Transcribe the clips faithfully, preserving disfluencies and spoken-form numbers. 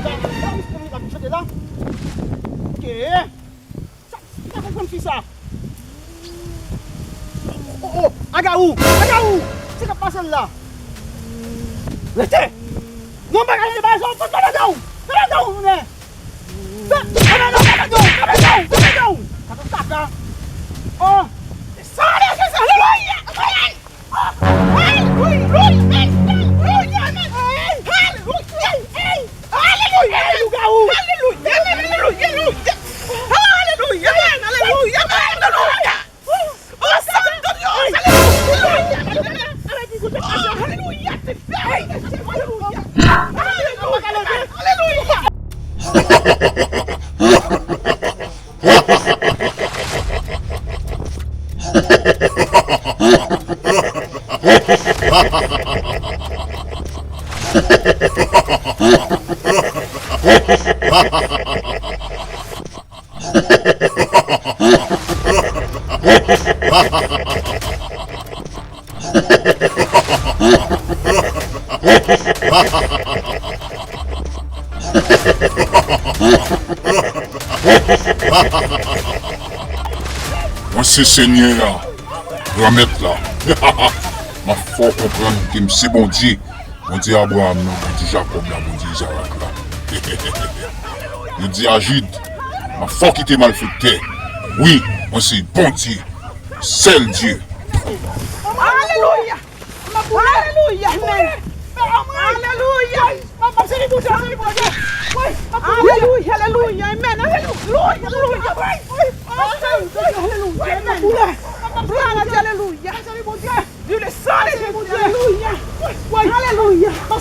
Sa, sa, misye ap chante la. Ok. Sa, sa konprann fi sa. Oh, oh, oh, Agawou, Agawou. Sa k ap pase la? Rete. Non, bagay, bagay, sa, pa, pa, pa, non. Pa, pa, non, men. Sa, pa, pa, non, pa, pa, non, pa, pa, non, pa, pa, non. Sa, sa, sa. Oh. Sa, sa, sa, sa. Alelouya! Alelouya! Alelouya! Alelouya! Alelouya! Alelouya! Alelouya! Oh, santo Dios! Alelouya! Oh, alelouya! Alelouya! Alelouya! Mwen se Senyè a, Granmèt la. M ap fè w konprann ke m se Bondye, Bondye Abraram nan, Bondye Jakòb la, Bondye Izarak la. Yo di a Jid, m ap fè w kite malfektè. Wi, mwen se Bondye, sèl Dye. Alelouya! Alelouya! Amen! Alelouya! Alelouya! Alelouya! Amen! Alelouya! Alelouya! Alelouya! Amen! Gloire à Dieu! Alelouya! Dieu le sang de Jésus! Alelouya! Alelouya! Oh,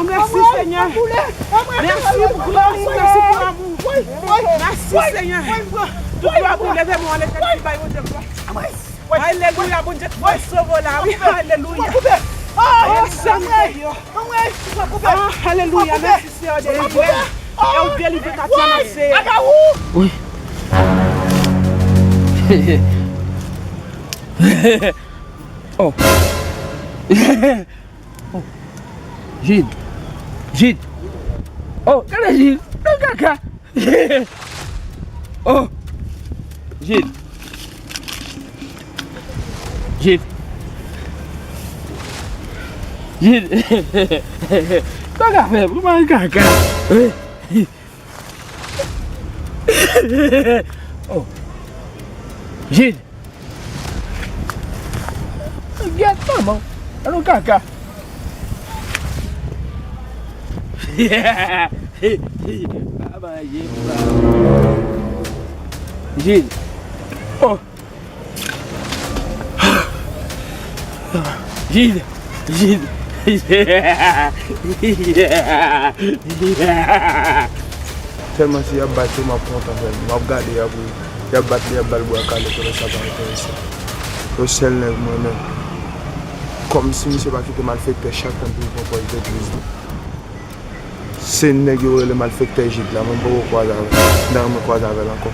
merci Seigneur! Merci pour gloire, merci pour amour! Merci Seigneur! Tout gloire pou leve mwen an Letènèl ki bay Bondye glwa! Alelouya, Bondye k fè sove la, wi, alelouya. Oh, Senyè. Ah, alelouya, mèsi, Senyè, w delivre. E w delivre Tatiana, Senyè. Wi. Oh. Oh. Jid. Jid. Oh, gade Jid. Nan kaka. Oh. Jid. Jid. Jid. Kaka fè pou mwen kaka. Oh. Jid. Gyèt manman. Alon kaka. Pa manje, pa. Jid. Oh. Jid. Jid. Jid. Sèlman si y ap bat yo, m ap kontan, frè m. M ap gade y ap ri. Y ap bat li, y ap ba l bwa kale, konnen sa pa enterese. Yo sèl nèg mwen menm. Kòmsi misye pa kite malfektè chak moun pou l pran pòz legliz li. Se nèg yo rele malfektè Jid la, mwen poko kwaze avè l. M ta renmen kwaze avè l ankò.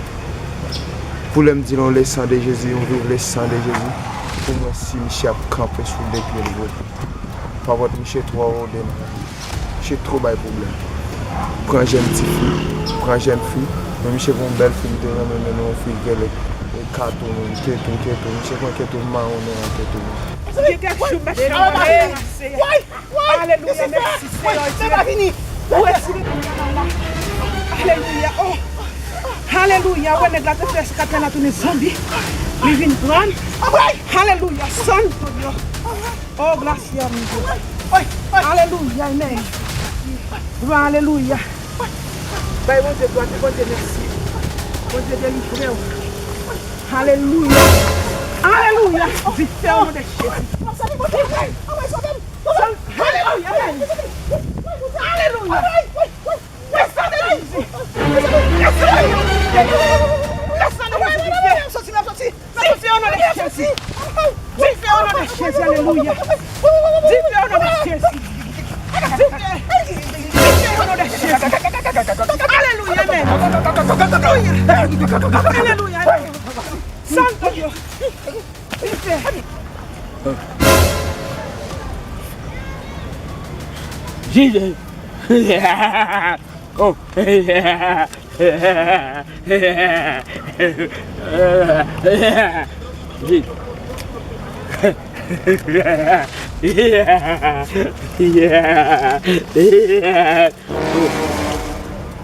Pou lè m di l on le sang de Jésus, on vive le sang de Jésus, pou mwen si misye ap kanpe sou de pye l vre. Papòt misye twò ode m. Misye twò bay pwoblèm. Pran jèn tifi, pran jèn fi. Men misye gen yon bèl fi m te renmen, men yon fi ki rele Keto, men Keto, Keto. Misye pran Keto, mawonnen an Keto. Alelouya, mèsi Seyè Dye. Alelouya, oh. Alelouya, wè nèg la te fè eskatè la tounen zonbi. Li vin pran. Alelouya, santo Dios. Oh, gracia, mi Dios. Alelouya, amen. Glwa, alelouya. Bay Bondye glwa, di Bondye mèsi. Bondye delivre w. Alelouya. Alelouya. Vit fè o non de Jezi. Alelouya, amen. Alelouya. Le sang de Jésus. Le sang de Jésus. Le sang de Jésus. Vit fè o non de Jezi. Vit fè o non de Jezi, alelouya. Vit fè o non de Jezi. Vit fè. Vit fè o non de Jezi. Alelouya, amen. Alelouya. Alelouya, amen. Santo Dios. Vit fè. Jezi. Oh.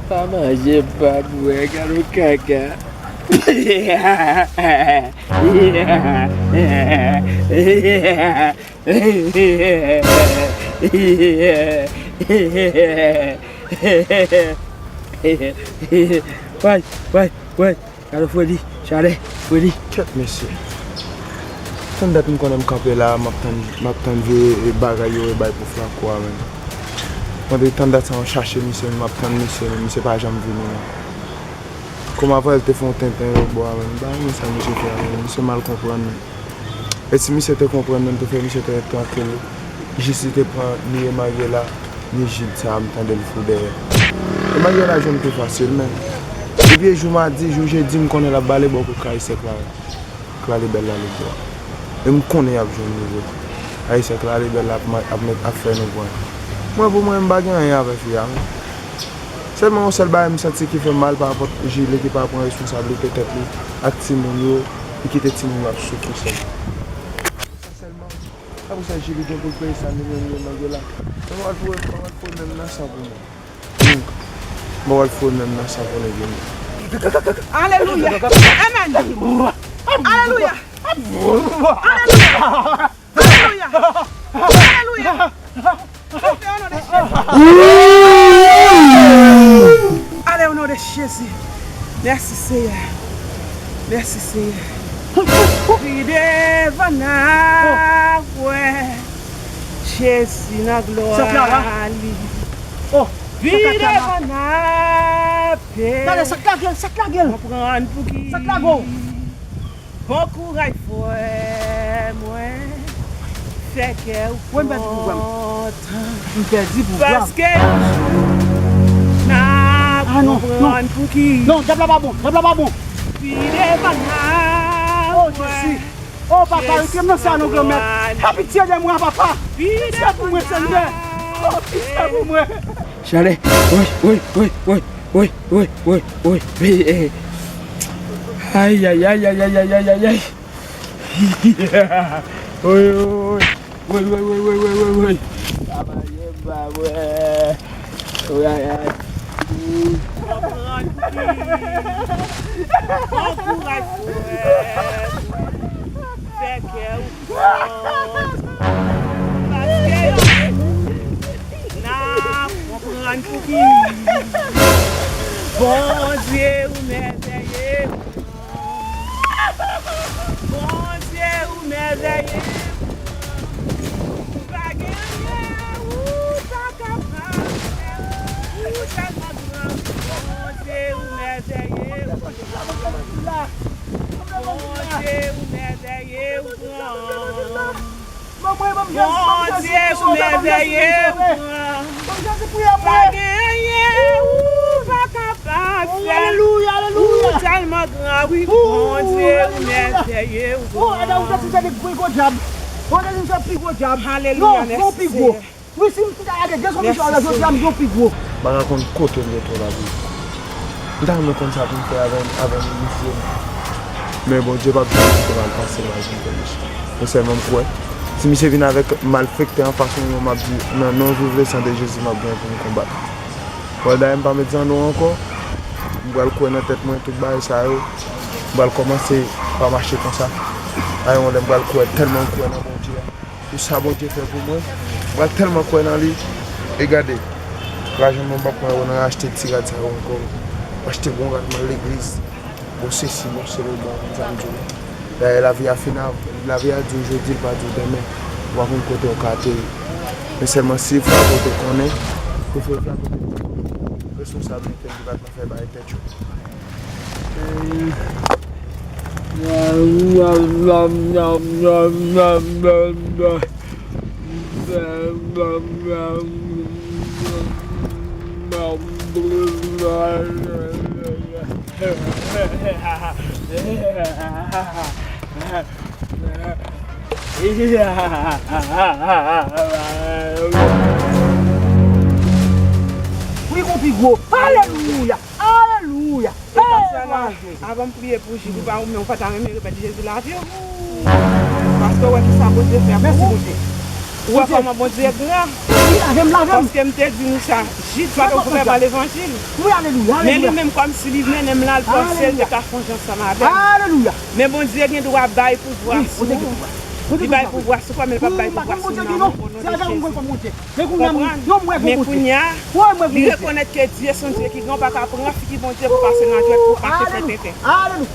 Pa manje, pa bwè, gade yon kaka. Way, way, way. Gade Fredi, chalè, Fredi. Kèt mesye. Tann dat m konnen m kanpe la, m ap tann, m ap tann vye bagay yo e bay pou Flaco a menm. Mwen te tann dat sa, m ap chache misye, m ap tann misye, men misye pa janm vini non. Kòm avè l te fè yon tenten lòt bò a menm, m pa renmen sa misye fè a menm, misye mal konprann menm. E si misye te konprann menm, te fè misye te ret trankil. Jis li te pran, li e Mariela, ni Jid sa a, m tande l fou dèyè. E Mariela jwenn pi fasil menm. Depi e jou madi, jou jedi, m konnen l ap bale bò kote Ayisyen Kla-, Klalibèl la lòt bò a. E m konnen y ap jwenn li vre. Ayisyen Klalibèl la ap, ap, ap fè nou pran. Mwen pou mwen, m pa gen anyen avè fi a menm. Sèlman yon sèl bagay m santi ki fè m mal pa rapò Jile ki pa pran responsablite tèt li ak timoun yo, li kite timoun yo ap soufri sèlman. Sa sèlman. Apre sa, Jile gen pou l peye sa, li menm li e Mariela. Mwen pral foure, mwen pral foure men m nan san pou mwen. Mwen pral foure men m nan san pou nèg yo. Alelouya! Amen! Alelouya! Alelouya! Alelouya! Alelouya! Souple, o non de Jezi. Ale, o non de Jezi. Mèsi, Seyè. Mèsi, Seyè. Pi devan n a wè Jezi nan glwa li. Pi devan n a pe konprann pouki. Bon kouraj, frè mwen. Fè kè w kontan. M pèdi pou w. Paske yon jou, n a konprann pouki. Non, dyab la pa bon. Dyab la pa bon. Pi devan n a wè. Oh, Jezi. Oh, papa, retire m nan sa, non, Granmèt. Fè pitye de mwen, papa. Pitye pou mwen, Senyè. Oh, pitye pou mwen. Chalè. Woy, woy, woy, woy. Woy, woy, woy, woy. Ay, ay, ay. Woy, woy, woy. Woy, woy, woy. Travayè m pa mwen. Woy, ay, ay. Konprann ki. Bon kouraj, frè. Fè kè w Paske yon jou, n a konprann pouki. Bondye ou mèvèye. Bondye ou mèvèye. Ou pa gen anyen ou pa kapab fè. Ou tèlman gran. Bondye ou mèvèye. Bondye ou mèvèye, ou gran. Bondye ou mèvèye, ou gran. Pa gen anyen ou pa kapab fè. Ou tèlman gran, wi. Bondye ou mèvèye, ou gran. Alelouya, mèsi Senyè. Wi, si m ta gade de sou misyon la, jodi a m gen pi gwo. M pa ka konn kote m gen twò lavi. M ta renmen konn sa pou m fè avè, avè misye. Men Bondye p ap janm kite m al pase mal pou m fè misye. Men sèlman m kwè, si misye vin avèk malfektè anfas mwen, m ap di, nan non vivan san de Jezi, m ap gen pou m konbat. Bon, dayè m pa met zanno ankò. M pral kwè nan tèt mwen, tout bagay sa yo. M pral kòmanse pa mache konsa. A yon lè m pral kwè, tèlman m kwè nan Bondye a. Pou sa Bondye fè pou mwen, m pral tèlman kwè nan li. E gade, lajan mwen p ap pran yo nan achte ti rad sa yo ankò. M achte bon rad, m al legliz. Bon sesi, bon selo, bon, sa m di w. Dayè, lavi a fin a, lavi a di w jodi, l pa di w demen. Ou pa konn kote w ka ateri. Men sèlman si Flaco te konnen, pou frè Flaco te konnen, responsablite l, li pa t nan fè bagay tèt yo. pi gwo. Alelouya! Alelouya! E pastè la, avan m priye pou Jid, ou pa, ou menm, ou pa ta renmen remèt Jezi lavi w? Paske w wè ki sa Bondye fè pou ou. Ou wè kòman Bondye gran. Paske m te di nou sa, Jid pa t vrèman levanjil. Men li menm, kòmsi li mennen m la, l panse l te ka fè yon jan ansanm avè m. Men Bondye gen dwa bay pouvwa sou ou. Li bay pouvwa sou kò, men li pa bay pouvwa sou nanm ou, o non de Jezi. Konprann? Men kounye a, li rekonèt ke Dye se yon Dye ki gran, ou pa ka pran figi Bondye pou pase nan dwèt pou w mache fè tenten.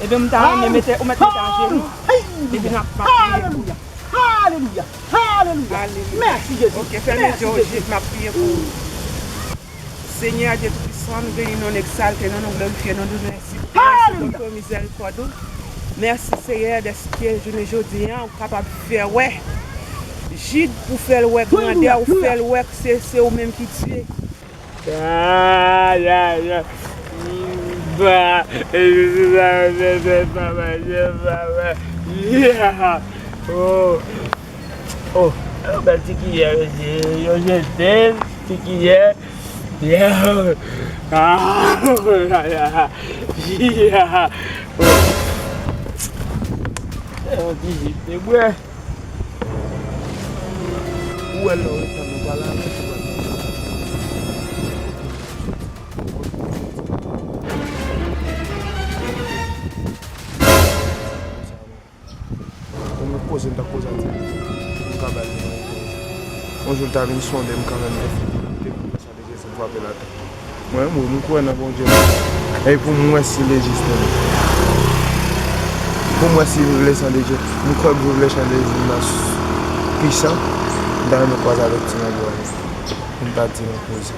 Ebyen, m ta renmen mete, ou mèt mete ajenou. Epi n ap, m ap priye pou ou. Alelouya! Alelouya! Alelouya! Mèsi, Jezi. Ok, fèmen je w, Jid, m ap priye pou ou. Senyè Dye Toupisan, nou beni non w, n egzalte non w, nou glorifye non w, nou di w mèsi pou gras ou, pou mizèrikòd ou. Mèsi, Seyè, dèske jounen jodi a, ou kapab fè wè Jid, pou fè l wè grandè ou, fè l wè ke se, se ou menm ki Dye. Ay, ay, ay. Ba, ba, ba, ba, ba, ba, ba. Yeah. Oh. Oh, yon bèl ti kiyè, mesye. Yo jete l, ti kiyè. Yeah. Ah, oh, la, la. Yeah. Oh. Yon ti jis te bwè. Ou wè lè w ret tann ou pa lave, ou wè lè w ret tann. Ou mèt poze m t ap poze a ti. M ka ba l yon. Yon jou l ta vin sonde m kanmenm, men te vin pran sa de Jezi m frape l atè. Mwen menm wi, m kwè nan Bondye m. E pou m wè si l egziste wi. Pou m wè si viv le sang de Dieu. M kwè k viv le sang de Dieu nan s- pwisan. M ta renmen kwaze avèk ti manbo a. M ta di nan poze.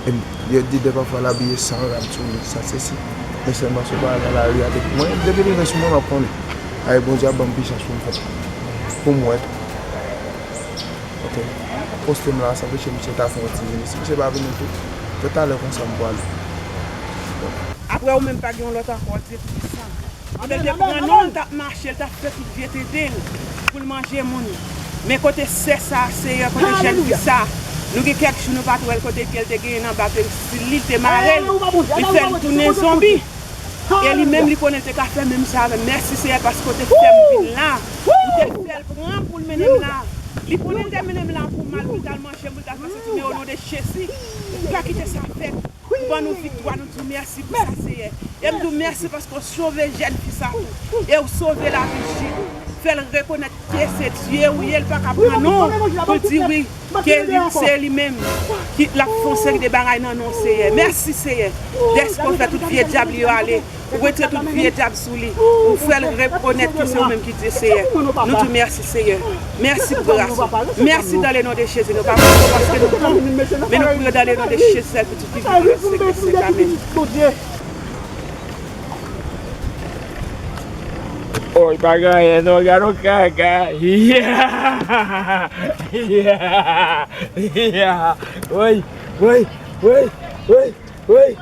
E m- yo di de pafwa l abiye san rad sou li, sa se si. Men sèlman si w pa al nan lari avèk mwen, depi li vin sou mwen, m ap konnen. Ay, Bondye ap ban m pisans pou m fè. Pou m wè. Ok. Poste m la, sa peche misye ta fè yon ti vini. Si misye pa vini tou, fè talè konsa m pwale. Apre ou menm pa gen yon lòt ankò, Dye Toupisan. Anben, l te pran non l, l t ap mache, l t ap fè tout vye tenten l pou l manje moun. Men kote sè sa, Seyè, kote jèn fi sa, nou gen kèk jou nou pa t wè l, kote ke l te genyen nan bato, si li te mare l, li fè l tounen zonbi. E li menm, li konnen l te ka fè menm sa avè m. Mèsi, Seyè, paske w te fè m vin la. Ou te fè l pran pou l mennen m la. Li konnen l te mennen m la pou mal, pou l t al manje m, pou l t al fè soti, men o non de Jezi, ou pa kite sa fèt. Ou ban nou viktwa, nou di w mèsi pou sa, Seyè. E m di w mèsi paske w sove jèn fi sa tou. E w sove lavi Jid. Fè l rekonèt ke se Dye ou ye, l pa ka pran non pou l di wi, ke li, se li menm ki l ap fè yon seri de bagay nan non w, Seyè. Mèsi, Seyè, dèske w fè tout vye dyab li yo ale. Ou retire tout vye dyab sou li. Ou fè l rekonèt ke se ou menm ki Dye, Seyè. Nou di w mèsi, Seyè. Mèsi pou gras ou. Mèsi dans le nom de Jésus. Nou pa priye paske nou bon, men nou priye dans le nom de Jésus, sèl pitit ki vivan, Seyè. Amen. Oy, pa gen anyen non, gade yon kaka. Yeah! Yeah! Yeah! Woy! Woy! Woy! Woy! Woy!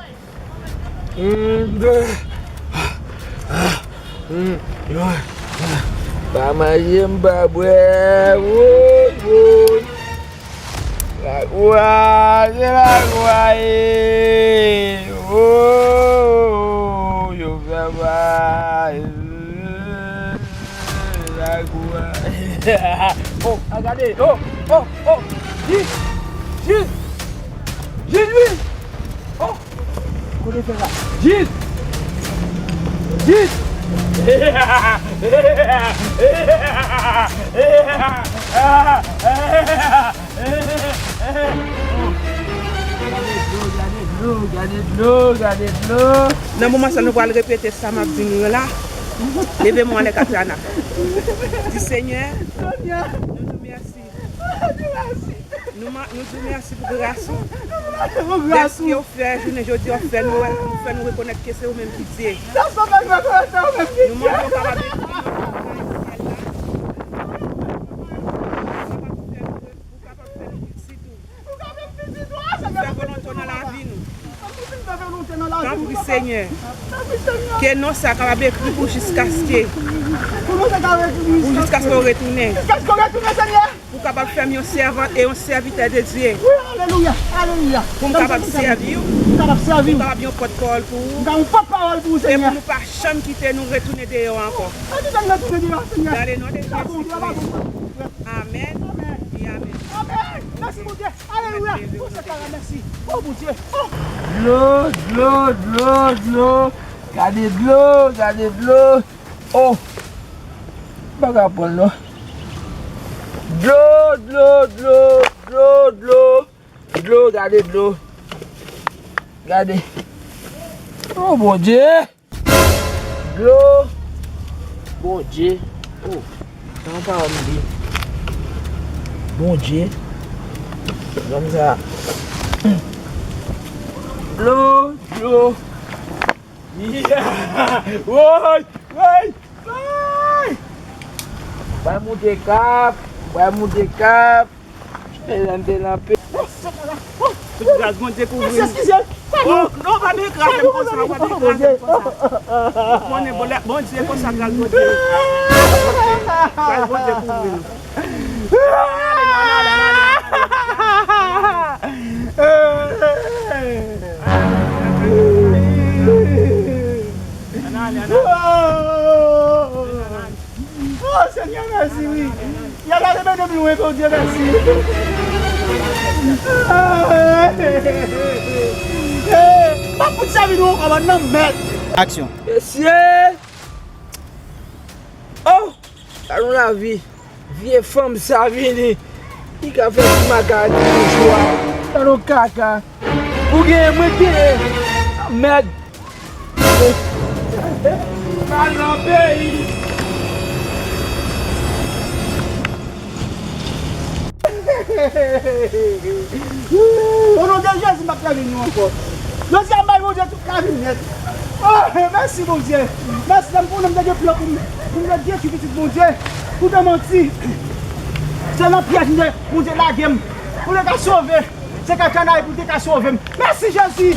Mm, ah, ah, mm, ah, ah. Pa manje, m pa bwè. Woy, woy. Lagwa, se lagwa, e. Oh, yo fè mal. Lagwa. Oh, a gade. Oh, oh, oh. Jis. Jis. Jis, wi. Oh. Kote fè la? Jis! Jis! Gade dlo, gade dlo, gade dlo, gade dlo. Nan moman sa, nou pral repete sa m ap di nou yo la. Leve men w anlè, Katrana. Di, Senyè, nou di w mèsi. Nou ma- nou di w mèsi pou gras ou. Dèske w fè jounen jodi a, w fè nou wè, w fè nou rekonèt ke se ou menm ki Dye. Nou mande w kapab ekri nan syèl la. Ou kapab fè nou pitit ou. Fè volonte w nan lavi nou. Tanpri, Senyè. Ke non sa kapab ekri pou jiskaske, pou jiskaske w retounen. Pou Kapab fè m yon sèvant e yon sèvitè de Dye. Wi, alelouya, alelouya. Pou m kapab sèvi w. Pou m kapab sèvi w. Pou m kapab yon pòtpawòl pou ou. M ka yon pòtpawòl pou ou, Senyè. E pou nou pa janm kite nou retounen deyò ankò. Pa kite nou retounen deyò, Senyè. Dans le nom de Jésus-Christ. Amèn. Amèn. E amèn. Amèn. Mèsi, Bondye. Alelouya. Pou sa, Sara, mèsi. O, Bondye. O. Dlo, dlo, dlo, dlo. Gade dlo, gade dlo. O. M pa ka pran l non. Dlo, dlo, dlo, dlo, dlo. Dlo, gade dlo. Gade. O, Bondye. Dlo. Bondye. O, nan pawòl li. Bondye. Nonm sa. Dlo, dlo. Woy, woy, woy. Bay moute kap, bay moute kap. Mezanmi, te nan pe. Tout gras Bondye kouvri nou. Eskize. Oh, non, pa vin kraze m konsa, pa vin kraze m konsa. Konnen Bondye, Bondye konsa, gras Bondye. Gras Bondye kouvri nou. Ann ale, ann ale. Oh, Senyè, mèsi, wi. Y ap lage men nou pi lwen, Bondye, mèsi. Eh, pa fout sèvi nou ankò, bann nan mèd. Aksyon. Mesye! Oh! Gade yon lavi. Vye fanm sa vini. Li ka fè ti makak ak ti mouchwa. Gade yon kaka. Ou genyen, mwen genyen. Mèd. Mal nan peyi. O non de Jezi, m ap sèvi nou ankò. Jodi a, m bay Bondye tout lavi m nèt. Oh, mèsi, Bondye. Mèsi, lè m konnen m te gen plan pou m, pou m te detwi pitit Bondye. Pou te manti. Se nan pyèj m te, Bondye lage m. Pou te ka sove. Se kay kanari pou te ka sove m. Mèsi, Jezi.